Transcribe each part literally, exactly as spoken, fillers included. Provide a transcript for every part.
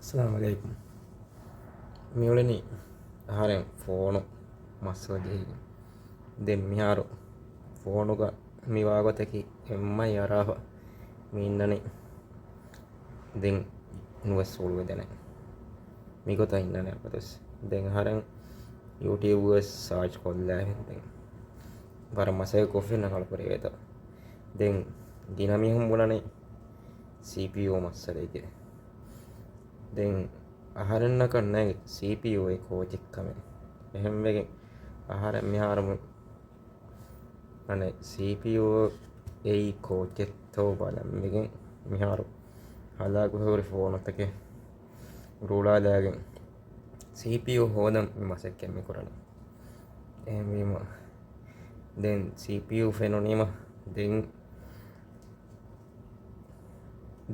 އައްސަލާމު ޢަލައިކުމް. މިއުޅެނީ އަހަރެން ފޯނު މައްސަލަ ޖެހިގެން. ދެން މިހާރު ފޯނުގަ މިވާގޮތަކީ އެންމެ އަރާފަ މި އިންނަނީ. ދެން ނުވެސް އުޅުވެދެނެ މިގޮތަށް އިންނަނެ އަބަދުވެސް. ދެން އަހަރެން ޔޫޓިއުބް ވެސް ސާޗް ކޮށްލާ ދެން ވަރަށް މަސައްކަތް ކޮށްފިން ރަނގަޅު ކުރެވޭތޯ. ދެން ގިނަ މީހުން ބުނަނީ ސީޕީޔޫ މައްސަލައިގެ. ދެން އަހަރެންނަކަށް ނޭނގެ ސީޕީޔޫ އެއީ ކޯޗެއްކަމެއް. އެހެންވެގެން އަހަރެން މިހާރު މު-، އަނެއް ސީޕީޔޫ އެއީ ކޯޗެއްތޯ ބަލަންވެގެން މިހާރު ހަލާކުވެ ހުރި ފޯނުތަކެއް ރޫޅާލާގެން ސީޕީޔޫ ހޯދަން މި މަސައްކަތް މި ކުރަނީ. އެހެންވީމަ ދެން ސީޕީޔޫ ފެނުނީމަ ދެން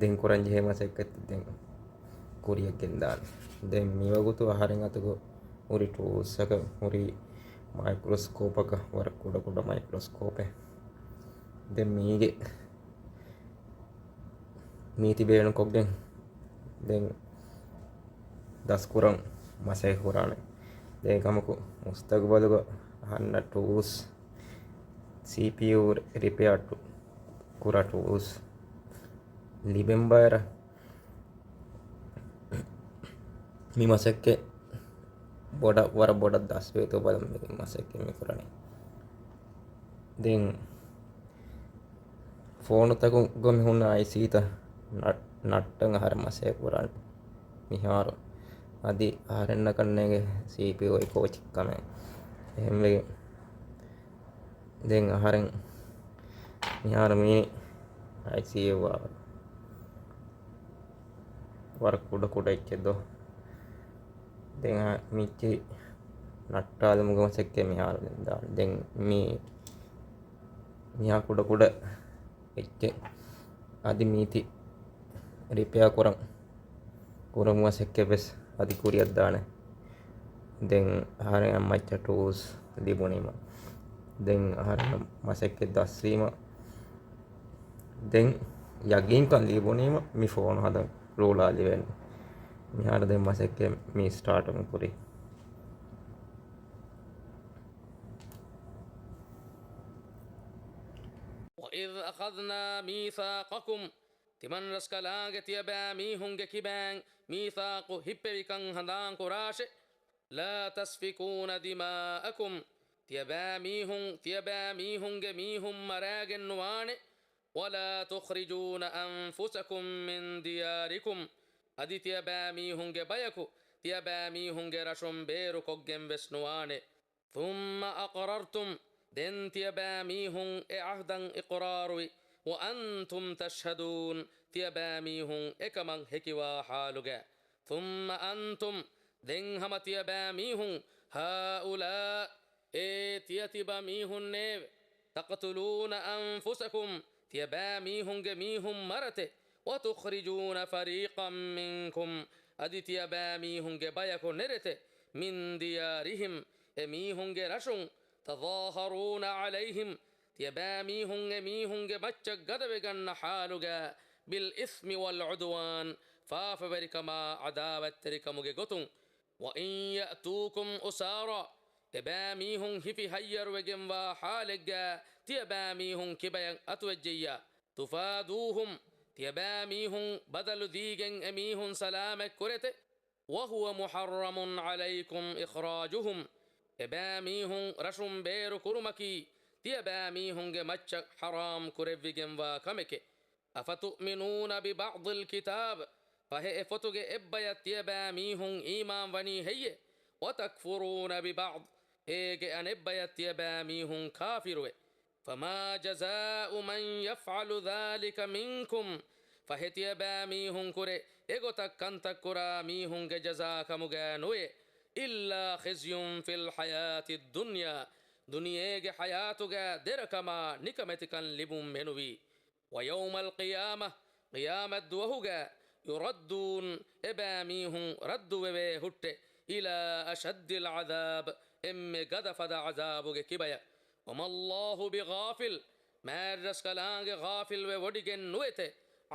ދެން ކުރަން ޖެހޭ މަސައްކަތް ދެން ކުރިއަށް ގެންދާނެ. ދެން މިވަގުތު އަހަރެން އަތުގަ ހުރި ޓޫލްސްއަކަށް ހުރި މައިކްރޮސްކޯޕަކަށް ވަރަށް ކުޑަ ކުޑަ މައިކްރޮސްކޯޕެއް. ދެން މީގެ މީތި ބޭނުންކޮށްގެން ދެން ދަސްކުރަން މަސައްކަތް ކުރާނެ. ދެން ކަމަކު މުސްތަގުބަލުގަ އަހަންނަށް ޓޫލްސް، ސީޕީޔޫ ރިޕެއާ ޓު-، ކުރާ ޓޫލްސް ލިބެން ބާއިރަށް މި މަސައްކަތް ބޮޑަށް، ވަރަށް ބޮޑަށް ދަސްވޭތޯ ބަލަން މި މަސައްކަތް މި ކުރަނީ. ދެން ފޯނުތަކުގަ މި ހުންނަ އައިސީތައް ނަ-، ނައްޓަން އަހަރެން މަސައްކަތް ކުރާނެ މިހާރު. އަދި އަހަރެންނަކަށް ނޭނގެ ސީޕީޔޫ އެއީ ކޯޗެއްކަމެއް. އެހެންވެގެން ދެން އަހަރެން މިހާރު މީ އައިސީއެއް ވާ ވަރަށް ކުޑަ ކުޑަ އެއްޗެއް ދޯ. ދެން އަ-، މިއްޗި ނައްޓާލުމުގެ މަސައްކަތް މިހާރު ދެން ދާން. ދެން މީ، މިހާ ކުޑަ ކުޑަ އެއްޗެއް. އަދި މީތި ރިޕެއާ ކުރަން، ކުރަން މަސައްކަތް ވެސް އަދި ކުރިއަށްދާނެ. ދެން އަހަރެން މައްޗަށް ޓޫލްސް ލިބުނީމަ، ދެން އަހަރެން މަސައްކަތް ދަސްވީމަ، ދެން ޔަގީންކަން ލިބުނީމަ މި ފޯނު ހަދަން ރޫޅާލެވޭނެ. މިހާރު ދެން މަސައްކަތް މި ސްޓާޓު މި ކުރީ. وَإِذْ أَخَذْنَا مِيثَاقَكُمْ، ތިމަންރަސްކަލާނގެ ތިޔަބައިމީހުންގެ ކިބައިން މީސާޤު ހިއްޕެވިކަން ހަނދާންކުރާށެ. لَا تَسْفِكُونَ دِمَاءَكُمْ، ތިޔަބައިމީހުން، ތިޔަބައިމީހުންގެ މީހުން މަރާގެން ނުވާނެ. وَلَا تُخْرِجُونَ أَنْفُسَكُمْ مِنْ دِيَارِكُمْ، އަދި ތިޔަބައިމީހުންގެ ބަޔަކު ތިޔަބައިމީހުންގެ ރަށުން ބޭރުކޮށްގެން ވެސް ނުވާނެ. ثُمَّ أَقْرَرْتُمْ، ދެން ތިޔަބައިމީހުން އެ ޢަހްދަށް އިޤްރާރުވި، وَأَنْتُمْ تَشْهَدُونَ، ތިޔަބައިމީހުން އެކަމަށް ހެކިވާ ޙާލުގަ. ثُمَّ أَنْتُمْ، ދެން ހަމަ ތިޔަބައިމީހުން، هَؤُلَاءِ، އޭ ތިޔަތިބަ މީހުންނޭވެ! تَقْتُلُونَ أَنْفُسَكُمْ، ތިޔަބައިމީހުންގެ މީހުން މަރަތެ، وَتُخْرِجُونَ فَرِيقًا مِنْكُمْ، އަދި ތިޔަބައިމީހުންގެ ބަޔަކު ނެރެތެ، مِنْ دِيَارِهِمْ، އެ މީހުންގެ ރަށުން، تَظَاهَرُونَ عَلَيْهِمْ، ތިޔަބައިމީހުން އެ މީހުންގެ މައްޗަށް ގަދަވެގަންނަ ޙާލުގަ، بِالْإِثْمِ وَالْعُدْوَانِ، ފާފަވެރިކަމާ ޢަދާވަތްތެރިކަމުގެ ގޮތުން. وَإِنْ يَأْتُوكُمْ أُسَارَىٰ، އެބައިމީހުން ހިފި ހައްޔަރުވެގެންވާ ޙާލެއްގަ ތިޔަބައިމީހުން ކިބަޔަށް އަތުވެއްޖެއްޔާ، تُفَادُوهُمْ، ތިޔަބައިމީހުން ބަދަލު ދީގެން އެމީހުން ސަލާމަތް ކުރެތެ، وَهُوَ مُحَرَّمٌ عَلَيْكُمْ إِخْرَاجُهُمْ، އެބައިމީހުން ރަށުން ބޭރު ކުރުމަކީ ތިޔަބައިމީހުންގެ މައްޗަށް ޙަރާމް ކުރެއްވިގެންވާ ކަމެކެ. أَفَتُؤْمِنُونَ بِبَعْضِ الْكِتَابِ، ފަހެ އެ ފޮތުގެ އެއްބަޔަށް ތިޔަބައިމީހުން އީމާން ވަނީ ހެއްޔެ؟ وَتَكْفُرُونَ بِبَعْضٍ، އޭގެ އަނެއްބަޔަށް ތިޔަބައިމީހުން ކާފިރުވެ. فَمَا جَزَاءُ مَنْ يَفْعَلُ ذَٰلِكَ مِنْكُمْ، ފަހެ ތިޔަބައިމީހުން ކުރެ އެގޮތަށް ކަންތައްކުރާ މީހުންގެ ޖަޒާ ކަމުގައި ނުވޭ، إِلَّا خِزْيٌ فِي الْحَيَاةِ الدُّنْيَا، ދުނިޔޭގެ ޙަޔާތުގައި ދެރަކަމާ ނިކަމެތިކަން ލިބުން މެނުވީ. وَيَوْمَ الْقِيَامَةِ، ޤިޔާމަތްދުވަހުގަ، يُرَدُّونَ، އެބައިމީހުން ރައްދުވެވޭ ހުއްޓެ، إِلَىٰ أَشَدِّ الْعَذَابِ، އެންމެ ގަދަފަދަ ޢަޒާބުގެ ކިބަޔަށް. وَمَا اللَّهُ بِغَافِلٍ، މާތްރަސްކަލާނގެ ޣާފިލްވެ ވޮޑިގެން ނުވެތެ،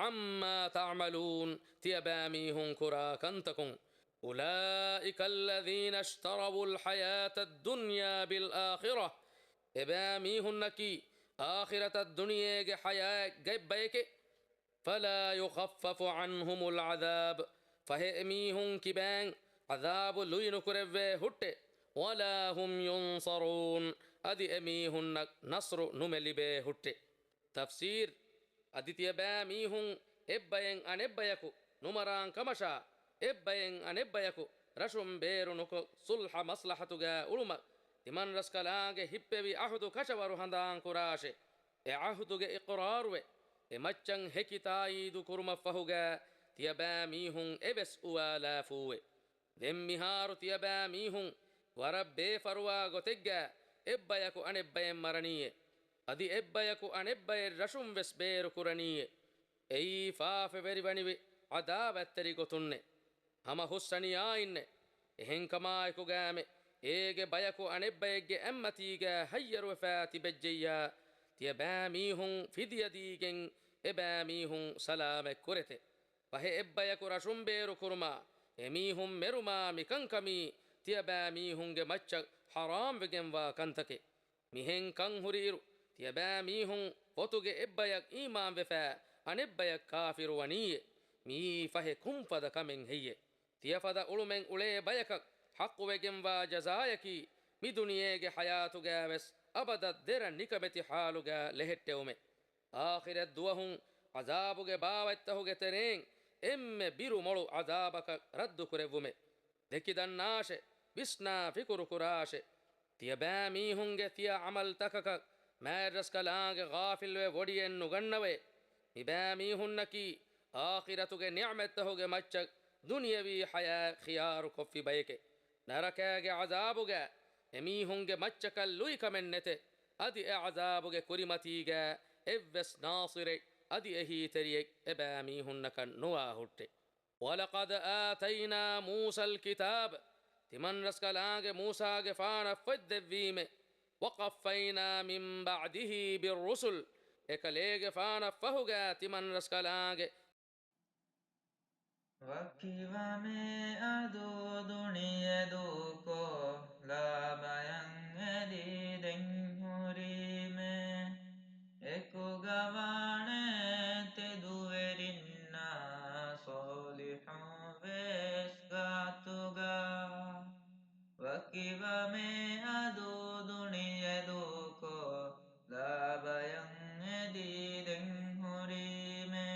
عما تعملون، ތިޔަބައިމީހުން ކުރާ ކަންތަކުން. أولئك الذين اشتروا الحياة الدنيا بالآخرة، އެބައިމީހުންނަކީ އާޚިރަތަށް ދުނިޔޭގެ ޙަޔާތް ގަތް ބައެކޭ. فلا يخفف عنهم العذاب، ފަހެ އެމީހުން ކިބައިން ޢަޛާބު ލުއިނުކުރެއްވޭ ހުއްޓެ. ولا هم ينصرون، އަދި އެމީހުންނަށް ނަޞްރު ނުމެ ލިބޭ ހުއްޓެ. ތަފްސީރު، އަދި ތިޔަބައިމީހުން އެއްބައެއް އަނެއްބަޔަކު ނުމަރާން ކަމަށާ، އެއްބައެއް އަނެއްބަޔަކު ރަށުން ބޭރު ނުކޮށް، ޞުލްޙަ މަޞްލަޙަތުގައި އުޅުމަށް ތިމަންރަސްކަލާނގެ ހިއްޕެވި ޢަހުދު ކަށަވަރު ހަނދާން ކުރާށޭ. އެ ޢަހުދުގެ އިޤްރާރުވެ، އެ މައްޗަށް ހެކި ތާއީދު ކުރުމަށްފަހުގައި ތިޔަބައިމީހުން އެވެސް އުވާލާފޫވެ. ދެން މިހާރު ތިޔަބައިމީހުން ވަރަށް ބޭފަރުވާ ގޮތެއްގައި އެއްބަޔަކު އަނެއްބައެއް މަރަނީއޭ. އަދި އެއްބަޔަކު އަނެއްބައެއް ރަށުން ވެސް ބޭރު ކުރަނީއޭ. އެއީ ފާފަވެރިވަނިވި ޢަޛާބަށްތެރި ގޮތުންނޭ. ހަމަ ހުސްއަނިޔާއިންނޭ. އެހެންކަމާއެކުގައިމެ، އޭގެ ބަޔަކު އަނެއްބައެއްގެ އަތްމަތީގައި ހައްޔަރުވެފައި ތިބެއްޖެއްޔާ، ތިޔަބައިމީހުން ފިދިޔަ ދީގެން އެބައިމީހުން ސަލާމަތް ކުރެތެ. ފަހެ އެއްބަޔަކު ރަށުން ބޭރު ކުރުމާ، އެމީހުން މެރުމާ މިކަންކަމީ ތިޔަބައިމީހުންގެ މައްޗަށް ޙަރާމްވެގެންވާ ކަންތަކެއް. މިހެން ކަން ހުރިއިރު، ތިޔަބައިމީހުން ފޮތުގެ އެއްބަޔަށް އީމާންވެފައި އަނެއްބަޔަށް ކާފިރުވަނީއޭ. މިއީ ފަހެ ކުންފަދަ ކަމެއް ހެއްޔޭ؟ ތިޔަފަދަ އުޅުމެއް އުޅޭ ބަޔަކަށް ޙައްޤުވެގެންވާ ޖަޒާޔަކީ، މި ދުނިޔޭގެ ޙަޔާތުގައިވެސް އަބަދަށް ދެރަ ނިކަމެތި ޙާލުގައި ލެހެއްޓެވުމެއް. އާޚިރަތް ދުވަހުން ޢަޒާބުގެ ބާވަތްތަހުގެ ތެރެއިން އެންމެ ބިރު މޮޅު ޢަޒާބަކަށް ރައްދުކުރެއްވުމެއް. ދެކިދަންނާށެ، ވިސްނާ ފިކުރުކުރާށެ. ތިޔަބައިމީހުންގެ ތިޔަ ޢަމަލްތަކަކަށް މާތްރަސްކަލާނގެ ޣާފިލްވެ ވޮޑިއެއް ނުގަންނަވޭ. މިބައިމީހުންނަކީ އާޚިރަތުގެ ނިޢުމަތްތަހުގެ މައްޗަށް ދުނިޔަވީ ޙަޔާތް ޚިޔާރުކޮށްފި ބަޔެކޭ. ނަރަކާގެ ޢަޒާބުގައި އެމީހުންގެ މައްޗަކަށް ލުއިކަމެއް ނެތެ. އަދި އެ ޢަޒާބުގެ ކުރިމަތީގައި އެއްވެސް ނާޞިރެއް އަދި އެހީތެރިއެއް އެބައިމީހުންނަކަށް ނުވާ ހުއްޓެ. ولقد آتينا موسى الكتاب، ތިމަންރަސްކަލާނގެ މޫސާގެފާނަށް ފޮތް ދެއްވީމެ. وقفينا من بعده بالرسل، އެކަލޭގެފާނަށް ފަހުގައި ތިމަންރަސްކަލާނގެ ވަކިވަމޭ އަދު ދުނިޔެ ދޫކޮށް، ލާބަޔަށް އެދީ ދެން ހުރީމޭ. އެކުގަވާނޭ ތެދުވެރިންނާ ޞާލިޙު ވެސް ގާތުގަ. ވަކިވަމޭ އަދު ދުނިޔެ ދޫކޮށް، ލާބަޔަށް އެދީ ދެން ހުރީމޭ.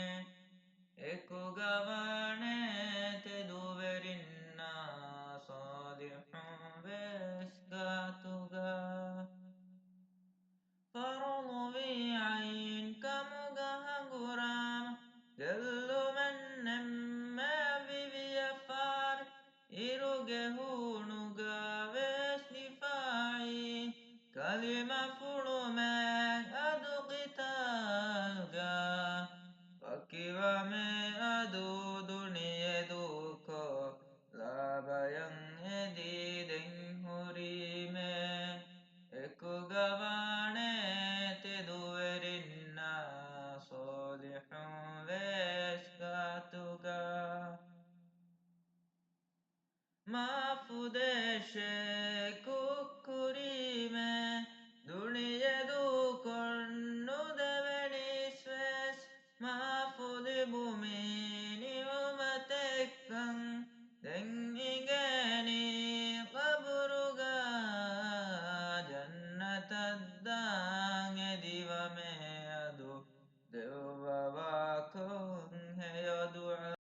އެކުގަވާނޭ ތެދުވެރިންނާ ޞާލިޙު ވެސް ގާތުގަ. ފަރުޟުވީ ޢައިން ކަމުގަ ހަނގުރާމަ، ގެއްލުމެއް ނެތް މާތްވި ވިޔަފާރި، އިރުގެ ހޫނުގަ ވެސް ނިފާޢީ، ކަލިމަ ފުޅުމެއް އަދު ޤިތާލްގަ. ވަކިވަމޭ އަދު ދުނިޔެ ދޫކޮށް، ލާބަޔަށް އެދީ ދެން ހުރީމޭ. އެކުގަވާނޭ ތެދުވެރިންނާ ޞާލިޙު ވެސް ގާތުގަ. މާފުދޭށޭ ކުށްކުރީމޭ، ދުނިޔެ ދޫކޮށް ނުދެވެނީސް ވެސް. މާ